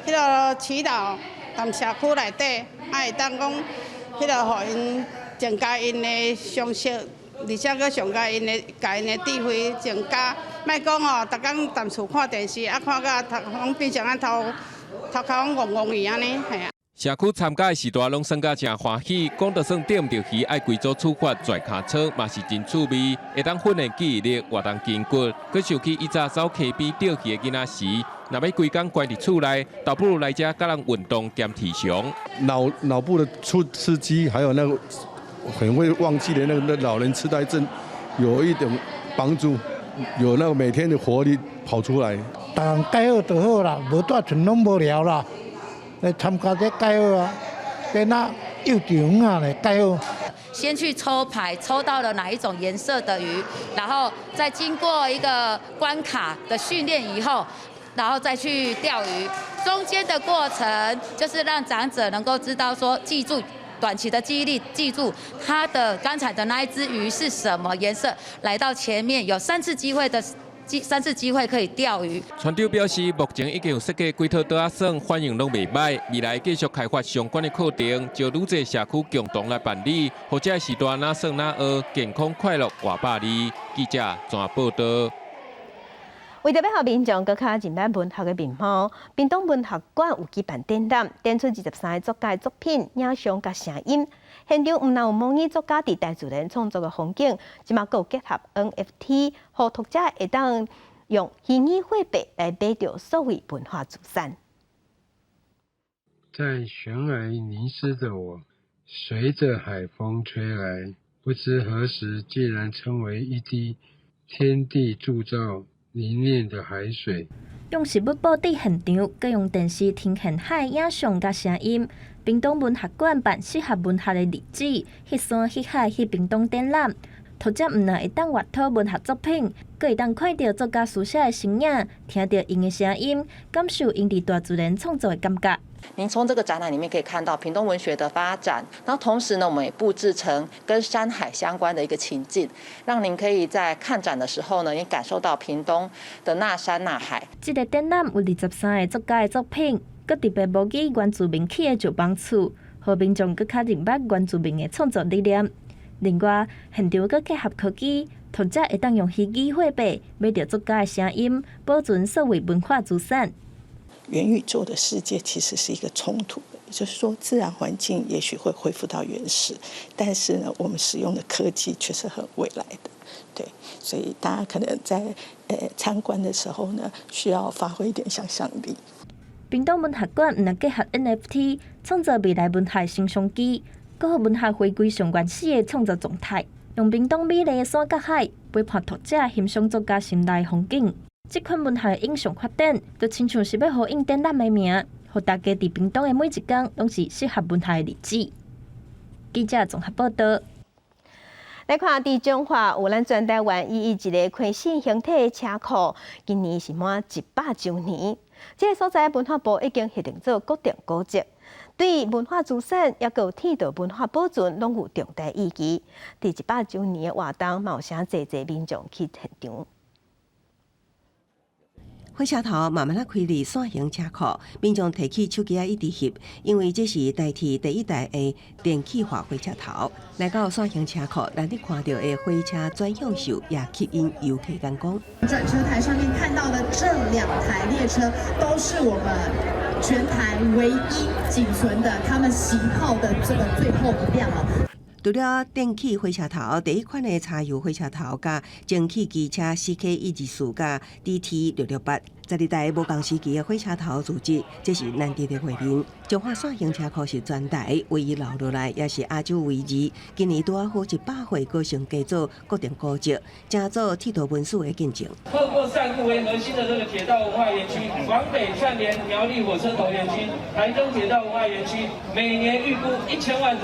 彼个祈禱踮社區內底，啊會當講彼个予𪜶增加𪜶的常識，而且閣上共𪜶的，共𪜶的智慧增加。莫講哦，逐工踮厝看電視，啊看甲頭攏變成按頭頭殼攏戇戇去按呢，嘿啊。社區參加的時代攏算甲誠歡喜，講著算釣毋著魚，愛規組出發跩跤車嘛是真趣味，會當訓練記憶力、活動筋骨。閣想起以早走溪邊釣魚的囡仔時，若欲規工關佇厝內，倒不如來遮佮人運動兼翕相。腦部的出刺激，還有那個很會忘記的那個那老人痴呆症，有一點幫助，有那個每天的活力跑出來。逐項蓋好就好啦，無蹛厝攏無聊啦。來參加這蓋好啊，變那幼稚園啊咧蓋好。先去抽牌，抽到了哪一種顏色的魚，然後再經過一個關卡的訓練以後，然後再去釣魚。中間的過程就是讓長者能夠知道說，記住短期的記憶力，記住他的剛才的那一隻魚是什麼顏色。來到前面有三次機會的。三次機會可以釣魚。船長表示，目前已經有設計幾套桌仔耍，反應攏袂䆀。未來繼續開發相關的課程，招愈濟社區共同來辦理，予這時代若耍若學，健康快樂活百二。記者綜合報導。為著欲予民眾閣較認捌文學的面貌，屏東文學館有舉辦展覽，展出23个作家的作品、影像佮聲音。現場毋但有模擬作家佇大自然創作的風景，這馬閣有結合 NFT，予讀者會當用虛擬貨幣來買著數位文化資產。在懸崖迷失的我，隨着海風吹來，不知何時竟然成為一滴天地鑄造凝練的海水。用實物布置現場，閣用電視呈現海影像佮聲音。屏東文學館辦適合文學的日子，翕山翕海去屏東展覽，讀者毋但會當閱讀文學作品，閣會當看著作家書寫的身影，聽著𪜶的聲音，感受𪜶佇大自然創作的感覺。您從這個展覽裡面可以看到屏東文學的發展，然後同時呢，我們也布置成跟山海相關的一個情境，讓您可以在看展的時候呢，也感受到屏東的那山那海。這個展覽有23個作家的作品，閣特別模擬原住民起的石枋厝，予民眾閣較認捌原住民的創作理念。另外，現場閣結合科技，讀者會當用虛擬貨幣買著作家的聲音，保存數位文化資產。元宇宙的世界其實是一個衝突的，也就是說，自然環境也許會恢復到原始，但是呢，我們使用的科技卻是很未來的，對，所以大家可能在參觀的時候呢，需要發揮一點想象力。屏東文學館毋但結合 NFT 創造未來文學新商機，閣予文學回歸上原始的創作狀態，用屏東美麗的山佮海陪伴讀者欣賞作家心內風景。這款文學影像發展，就親像是欲呼應展覽的名，予大家佇屏東的每一工攏是適合文學的日子。記者綜合報導。來看，佇彰化有咱全台灣唯一一个開始形體的車庫，今年是滿100週年。這个所在文化部已經核定做國定古蹟，對文化資產抑閣有鐵道文化保存，攏有重大意義。佇100週年的活動，嘛有誠濟濟民眾去現場。火車頭慢慢仔開佇線形車庫，民眾提起手機仔一直翕，因為這是台鐵第一台的電氣化火車頭。來到線形車庫，咱佇看著的火車轉向秀也吸引遊客眼光。轉車台上面看到的這兩台列車，都是我們全台唯一僅存的，他們型號的這個最後一輛哦。除了電氣火車頭，第一款的柴油火車頭，佮蒸汽機車 CK 124佮 DT 668，12台無仝時期的火車頭組織，這是難得的畫面。彰化線形車庫是全台唯一留落來，也是亞洲唯二。今年拄仔好100歲，閣升格做國定古蹟，成做鐵道文史的見證。透過善固為核心的這個鐵道文化園區，往北串聯苗栗火車頭園區、台中鐵道文化園區，每年預估1000萬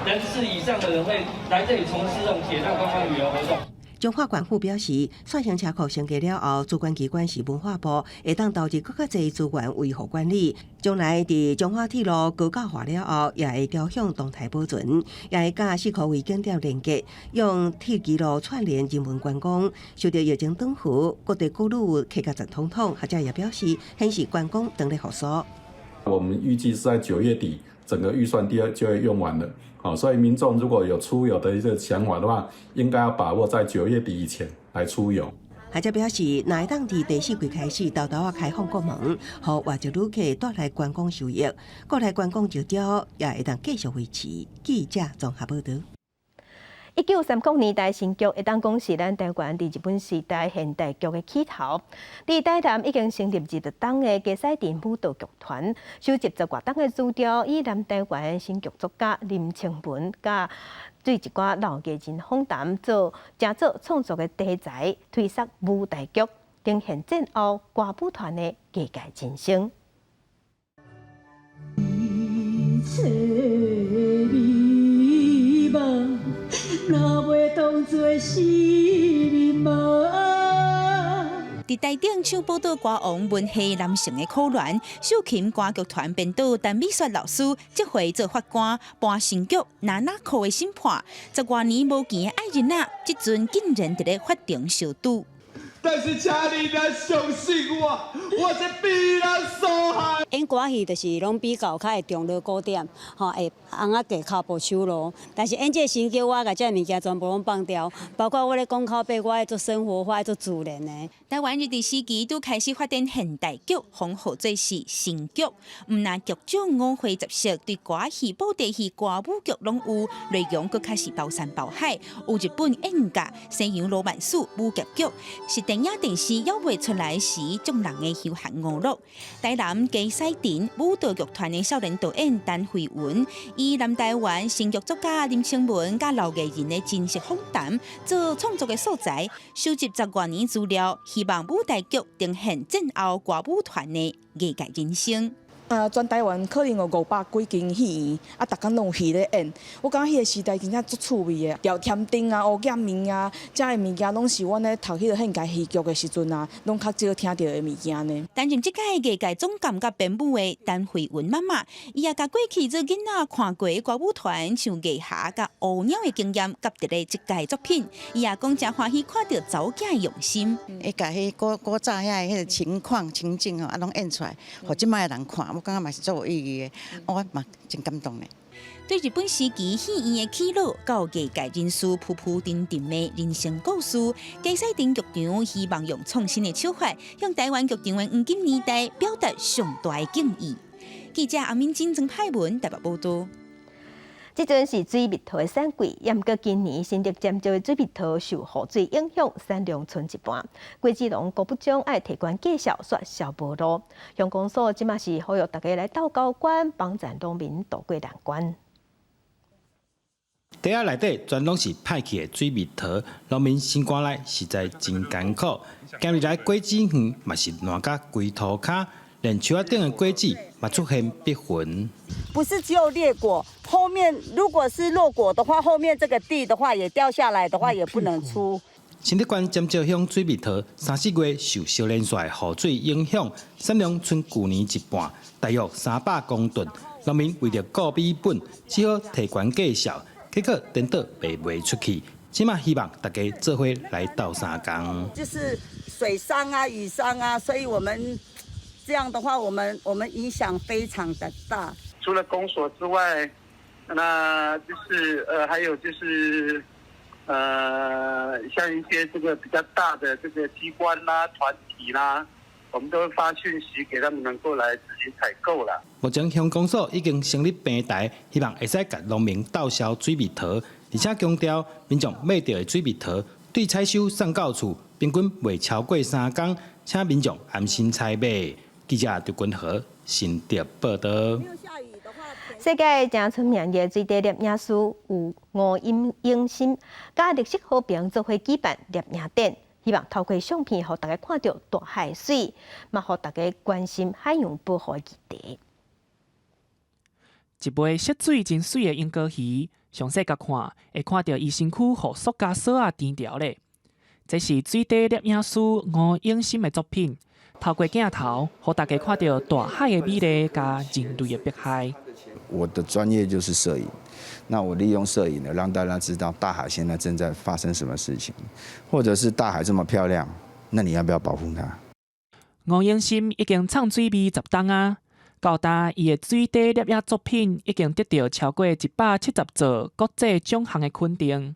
人次以上的人會來這裡從事這種鐵道觀光旅遊活動。彰化縣府表示，線形車庫升格了後，主管機關是文化部，會當投入閣較濟資源維護管理。將來佇彰化鐵路高架化了後，也會朝向動態保存，也會佮四箍圍景點連結，用鐵軌路串聯人文觀光。受著疫情轉弧，各地國旅客甲十通通，學者也表示，顯示觀光當咧復甦。我們預計是在9月底整個預算第二就會用完了。好，所以民眾如果有出遊的一個想法的話，應該要把握在9月底以前來出遊。學者表示，若會當佇第四季開始，沓沓仔開放國門，予外籍旅客帶來觀光收益，國內觀光熱潮也會當繼續維持。記者綜合報導。1930年代新劇會當講是咱台灣佇日本時代現代劇的起頭。佇台南已經成立20冬的佳婿鎮舞蹈劇團，收集十外冬的資料，以南台灣新劇作家林清文佮對一寡老藝人訪談做成做創作的題材，推捒舞台劇，呈現戰後歌舞團的藝界人生。一切美夢，若袂當做是美夢。佇台頂唱寶島歌王文夏男性的可憐，秀琴歌劇團編導陳美雪老師，這回做法官搬新劇《娜娜哭的審判》，十外年無見的愛人仔，這陣竟然佇咧法庭相拄。但是請你來相信我，我是必然受害。演歌戲就是攏比較較會中鑼鼓點，吼會尪仔加跤步手路。但是演這個新劇，我共這物件全部攏放掉，包括我咧講口白，我愛做生活化，愛做自然的。台灣日治時期拄開始發展現代劇，封號做是新劇。毋但劇種五花十色，對歌戲、布袋戲、歌舞劇攏有，內容閣較是包山包海。有日本演甲、西洋羅曼史、武俠劇，是電影電視猶未出來時，眾人的休閒娛樂。台南佳婿鎮舞蹈劇團的少年導演陳慧文，以南台灣新劇作家林清文佮老藝人的真實訪談做創作的素材，收集十外年資料，希望舞台劇呈現戰後歌舞團的藝界人生。全台灣可能有500幾間戲院，啊，逐工攏有戲咧演。我感覺彼個時代真正足趣味的，調甜燈啊、烏減麵啊，這个物件攏是阮咧讀彼個現代戲劇的時陣啊，攏較少聽著的物件呢。擔任這屆藝界總監佮編舞的陳慧文媽媽，伊也共過去做囡仔看過歌舞團像藝俠佮烏鳥的經驗，佮佇咧這屆作品，伊也講誠歡喜看著查某囝的用心。會共彼古古早遐彼个情況情景吼，啊，攏演出來，予這擺的人看。我感覺嘛是足有意義的，我嘛真感動咧。對日本時期戲院的起落，到藝界人士浮浮沉沉的人生故事，佳婿鎮劇場希望用創新的手法，向台灣劇場的黃金年代表達上大的敬意。記者阿敏金、曾派文台北報導。這陣是水蜜桃的產季，也毋過今年新竹尖石的水蜜桃受雨水影響，產量賰一半。果子農郭不忠愛提懸價數，煞銷無路。鄉公所這馬是呼籲大家來鬥交關，幫贊農民渡過難關。袋仔內底全攏是歹去的水蜜桃，農民心肝內實在真艱苦。近日來果子園嘛是爛甲規塗跤，連樹仔頂的果子嘛出現篦痕。不是只有裂果，後面如果是落果的話，後面這個蒂的話也掉下來的話，也不能出。新竹縣尖石鄉水蜜桃三四月受小連續雨水影響，產量賰舊年一半，大約300公噸。農民為著顧米本，只好提懸價數，結果顛倒賣袂出去。這馬希望大家做伙來鬥相共。就是水傷啊、雨傷啊，所以我們這樣的話，我們影響非常的大。除了公所之外，那就是還有就是像一些這個比較大的這個機關啦、團體啦，我們都會發訊息給他們，能夠來自行採購啦。目前鄉公所已經成立平台，希望會使共農民鬥銷水蜜桃，而且強調民眾買著的水蜜桃對採收送到厝，平均袂超過3工，請民眾安心採買。記者劉君和新竹報導。世界誠出名的水底攝影師有吳永新，佮綠色和平做伙舉辦攝影展，希望透過相片，予大家看著大海媠，嘛予大家關心海洋保護議題。一尾色水真媠的鸚哥魚，詳細共看，會看著伊身軀予塑膠索仔纏牢咧。這是水底攝影師吳永新的作品，透過鏡頭，予大家看著大海的美麗佮人類的迫害。我的專業就是攝影，那我利用攝影呢，讓大家知道大海現在正在發生什麼事情，或者是大海這麼漂亮，那你要不要保護它？吳永新已經藏水味10冬啊，到今，伊的水底攝影作品已經得著超過170座國際獎項的肯定。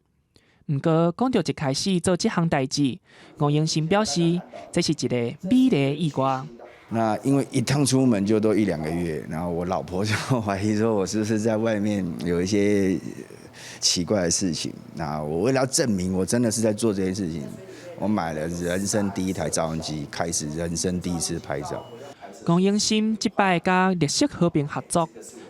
毋過，講著一開始做這項代誌，吳永新表示，這是一個美麗的意外。那因為一趟出門就都一兩個月，然後我老婆就懷疑說我是不是在外面有一些奇怪的事情。那我為了要證明我真的是在做這件事情，我買了人生第一台照相機，開始人生第一次拍照。吳永新這擺佮綠色和平合作，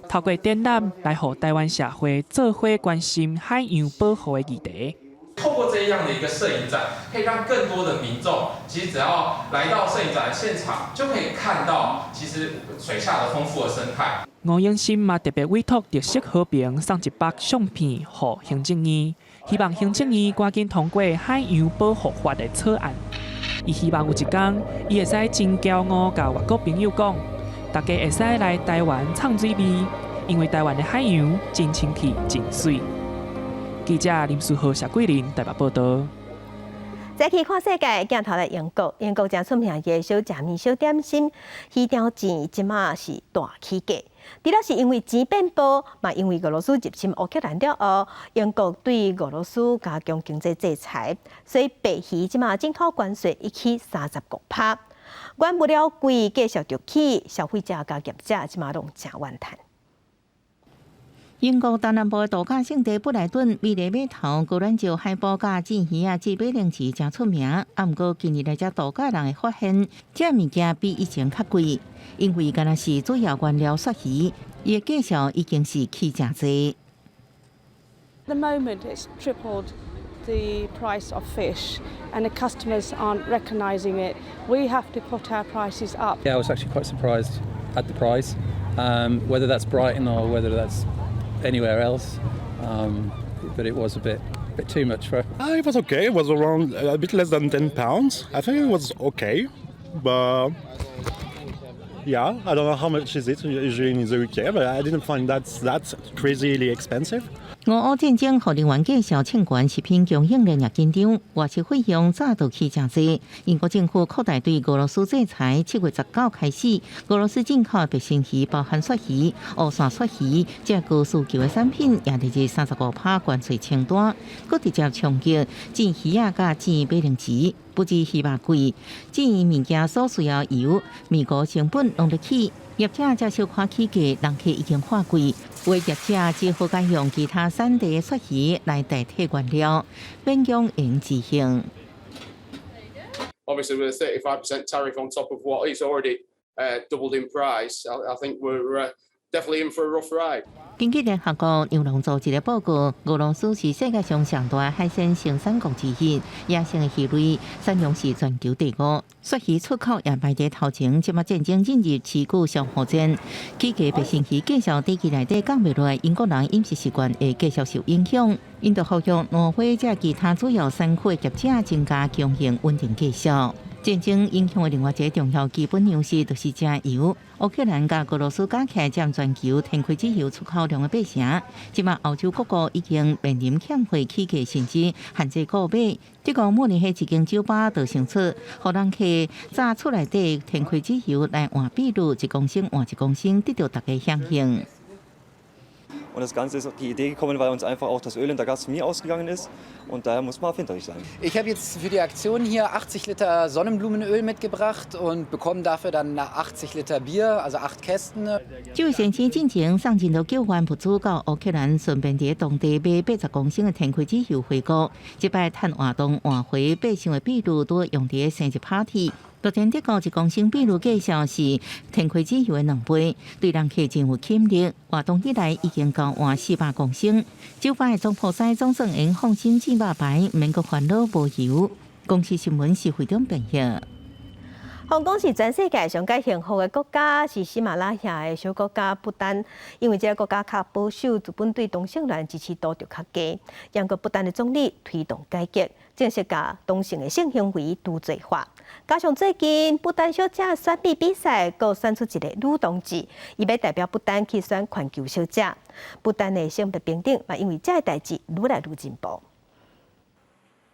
透過展覽來予台灣社會做伙關心海洋保護的議題。透過這樣的一個攝影展，可以讓更多的民眾，其實只要來到攝影展的現場，就可以看到其實水下的豐富的生態。吳永新嘛特別委託綠色和平送一百相片予行政院，希望行政院趕緊通過海洋保護法的草案。伊希望有一天，伊會使真驕傲共外國朋友講，大家會使來台灣喰水味，因為台灣的海洋真清氣、真媠。記者林書豪、謝桂林台北報導。再去看世界，鏡頭來英國，英國誠出名的小食麵、小點心，魚條錢這馬是大起價。除了是因為錢變薄，嘛因為俄羅斯入侵烏克蘭了後，英國對俄羅斯加強經濟制裁，所以白魚這馬進口關稅已起35%。原物料貴，價數就起，消費者佮業者這馬攏誠怨嘆。英國東南部的度假勝地布萊頓，美麗碼頭、高卵石海埔佮煎魚仔、煎馬鈴薯誠出名。啊，毋過近日來遮度假人會發現，這物件比以前較貴，因為敢若是主要原料鱈魚，伊的價數已經是起誠濟。 The moment it's tripled the price of fish, and the customers aren't recognising it. We have to put our prices up. Yeah, I was actually quite surprised at the price. Whether that's Brighton or whether that's anywhere else, but it was a bit too much for. It was okay. It was around a bit less than £10. I think it was okay, but yeah, I don't know how much is it usually in the UK, but I didn't find that that crazily expensive. 俄烏戰爭予能源價數衝懸，食品供應鏈也緊張，外食費用早就起誠濟。英國政府擴大對俄羅斯制裁，7月19開始，俄羅斯進口的白鱈魚，包含鱈魚、烏線鱈魚，這高需求的產品也列入35%關稅清單，閣直接衝擊煎魚仔佮煎馬鈴薯，不止魚肉貴，煎物件所需要油、麵糊成本攏咧起。業者才小可起價，人客已經喊貴，有的業者只好改用其他產地的鱈魚來代替原料，勉強用執行。 Obviously, with a 35% tariff on top of what is already doubled in price, I think we're definitely in for a rough ride. 根據聯合國糧農組織的報告，俄羅斯是世界上上大海鮮生產國之一，野生的魚類產量是全球第五，鱈魚出口也排佇頭前。這馬戰爭進入持久消耗戰，起價白鱈魚價數短期內底降袂落來，英國人飲食習慣會繼續受影響。𪜶就呼籲挪威這其他主要產區的業者增加供應，穩定價數。戰爭影響的另外一個重要基本糧食就是食油。烏克蘭佮俄羅斯加起來佔全球天開籽油出口量的八成。這馬歐洲各國已經面臨欠貨起價，甚至限制購買。德國慕尼黑一間酒吧就想出，予人客早厝內底天開籽油來換比率，1公升換1公升，得著大家響應。 Und das Ganze ist auf die Idee gekommen, weil uns einfach auch das Öl in der Gastronomie ausgegangen ist. Und daher muss man erfinderisch sein. Ich habe jetzt für die Aktion hier 80 Liter Sonnenblumenöl mitgebracht und bekomme dafür dann 80 Liter Bier, also 8 Kästen. 這位先生進前送真多救援物資到烏克蘭，順便佇當地買80公升的天開籽油回鍋。這擺趁活動換回八箱的比率，拄用佇生日 party。目前德國1公升比率價數是天開籽油的兩倍，對人客真有吸引力。活動以來已經交換400公升。酒吧的總鋪師總算會放心煎肉排，免閣煩惱無油。公視新聞是會長編譯。香港是全世界上蓋幸福的國家，是喜馬拉雅的小國家不丹，因為這個國家較保守，資本對同性戀支持度就較低。英國不丹的總理推動改革，正式共同性的性行為除罪化。加上最近不丹小姐選美比賽，閣選出一個女同志，伊欲代表不丹去選全球小姐。不丹的性別平等嘛，因為這个代誌愈來愈進步。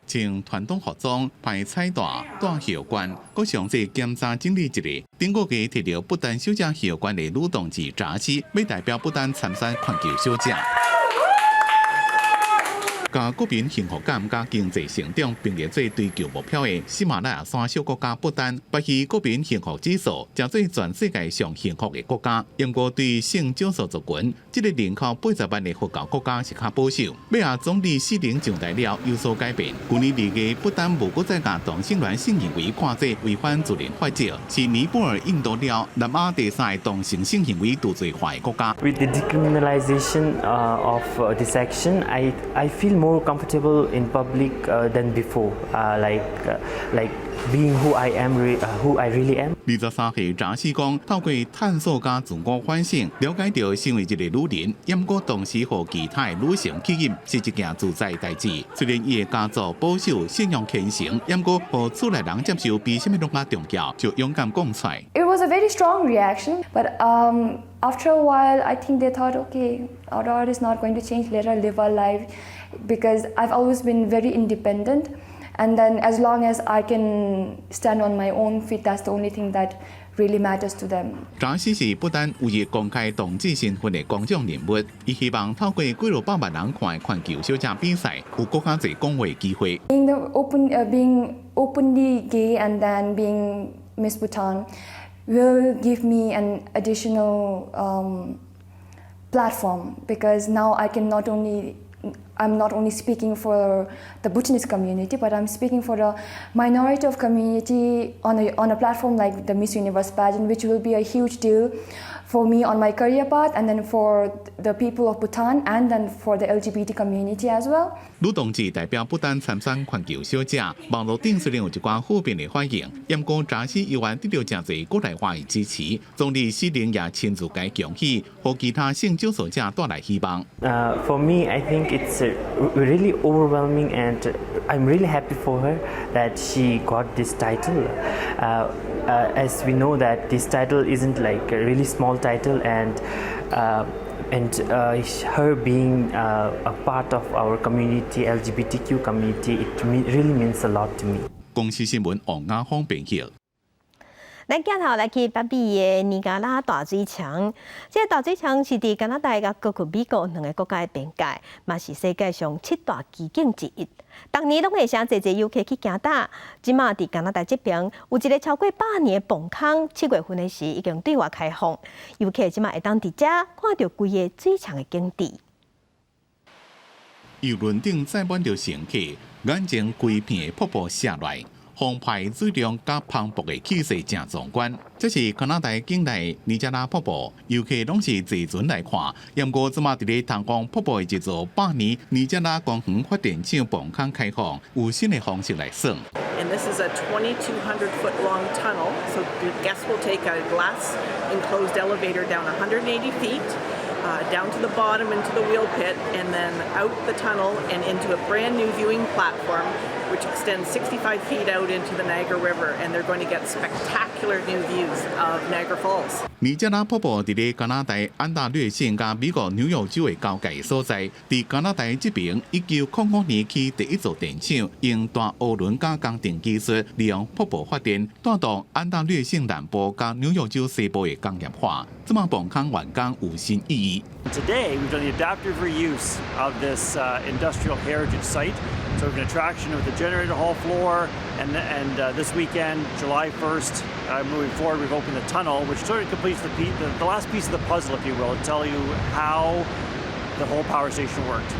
穿傳統服裝、排彩帶、戴皇冠，閣詳細檢查整理一下。頂個月提著不丹小姐皇冠的女同志扎西，欲代表不丹參選全球小姐。佮國民幸福感佮經濟成長並列做追求目標的喜馬拉雅山小國家不丹，排序國民幸福指數，成做全世界上幸福的國家。不過對性少數族群，這个人口80萬的佛教國家是較保守。尾仔總理施靈上台了有所改變。舊年2月，不丹無閣再共同性戀性行為看做違反自然法則，是尼泊爾、印度了南亞第三个同性性行為除罪化的國家。 With the decriminalization of this action, I feel more comfortable in public than before, like being who I am, who I really am. 23歲扎西講，透過探索佮自我反省，了解著身為一个女人，毋過同時予其他的女性吸引，是一件自在的代誌。雖然伊的家族保守、信仰虔誠，毋過予厝內人接受比啥物攏較重要，就勇敢講出來。 It was a very strong reaction, but after a while, I think they thought, "Okay, our daughter is not going to change, let her live her life," because I've always been very independent. And then as long as I can stand on my own feet, that's the only thing that really matters to them. 扎西是不丹唯一公開同志身份的公眾人物，伊希望透過幾落百萬人看的全球小姐比賽，有閣較濟講話機會。 Being openly gay and then being Miss Bhutan will give me an additional platform because now I'm not only speaking for the Bhutanese community, but I'm speaking for a minority of community on a platform like the Miss Universe pageant, which will be a huge deal for me on my career path and then for the people of Bhutan and then for the LGBT community as well. 女同志代表不丹參選全球小姐，網路頂雖然有一寡負面的反應，毋過扎西猶原得著誠濟國內外的支持。總理施靈也親自共恭喜，予其他性少數者帶來希望。 For me, I think it's really overwhelming, and I'm really happy for her that she got this title. As we know that this title isn't like a really small title, and her being a part of our community, LGBTQ community, it really means a lot to me. 公視新聞王亞峰編譯。咱鏡頭來去北美的尼加拉大水牆，這个大水牆是佇加拿大佮閣閣美國兩个國家的邊界，嘛是世界上七大奇景之一。逐年攏會誠濟濟遊客去行踏。這馬佇加拿大這邊有一个超過百年的泵空，7月份的時已經對外開放，遊客這馬會當佇遮看著規个水牆的景致。遊輪頂載滿著乘客，眼前規片的瀑布瀉落來，澎湃水量佮磅礴的氣勢誠壯觀。這是加拿大境內尼加拉瀑布，遊客攏是坐船來看。毋過這馬佇咧銅光瀑布的一座百年尼加拉光園發電廠泵空開放，有新的方式來耍。 And this is a 2,200 foot long tunnel. So the guests will take a glass enclosed elevator down 180 feet, down to the bottom into the wheel pit, and then out the tunnel and into a brand new viewing platform, which extends 65 feet out into the Niagara River. And they're going to get spectacular new views of Niagara Falls. 尼加拉瀑布佇咧加拿大安大略省佮美國紐約州的交界所在，佇加拿大這邊，1905年起第一座電廠，用大渦輪佮工程技術，利用瀑布發電，帶動安大略省南部佮紐約州西部的工業化。這馬泵空完工有新意義。 Today, we've done the adaptive reuse of this industrial heritage site. So we have an attraction with the generator hall floor, and this weekend, July 1st, moving forward, we've opened the tunnel, which sort of completes the last piece of the puzzle, if you will, to tell you how the whole power station worked.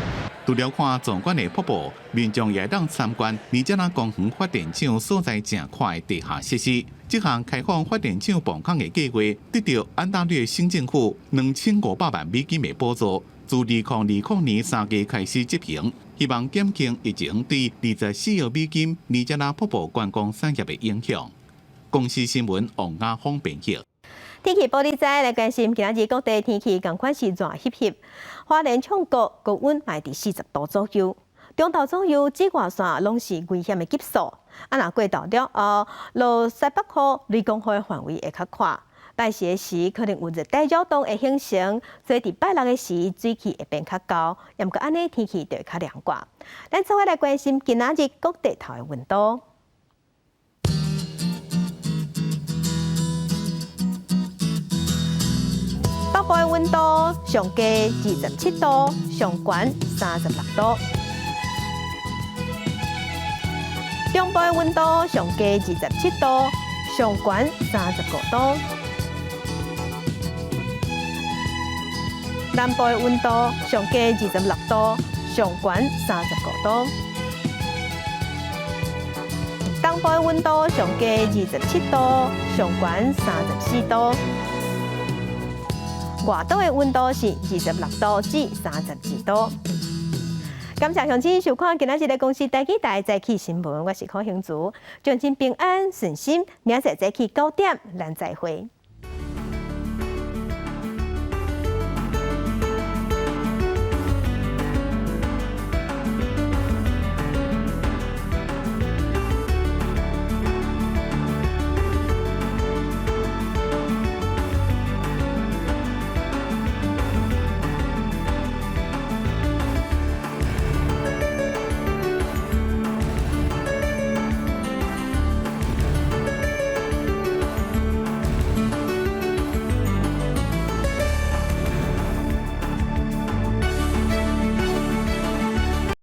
除了看壯觀的瀑布，民眾也會當參觀尼加拉光園發電廠所在誠闊的地下設施。這項開放發電廠泵空的計劃，得著安大略省政府2500萬美金的補助，自2020年3月開始執行，希望減輕疫情對24億美金尼加拉瀑布觀光產業的影響。公視新聞王亞峰編譯。天氣報你知來關心，今仔日各地天氣仝款是熱翕翕，花蓮唱閣高溫嘛佇40度左右，中晝左右紫外線攏是危險的級數。啊，若過晝了後，落西北雨、雷公雨的範圍會較闊。拜四的時可能有熱帶擾動會形成，所以佇拜六的時水氣會變較厚，毋過按呢天氣就會較涼快。咱做伙來關心今仔日各地頭的溫度。北部的溫度上低27度，上懸36度。中部的溫度上低27度，上懸35度。南部的溫度上低26度，上懸35度。東部的溫度上低27度，上懸34度。外島的溫度是26度至32度。感謝鄉親收看今仔日的公視台語台早起新聞，我是柯興竹，祝親平安順心，明仔載早起9點，咱再會。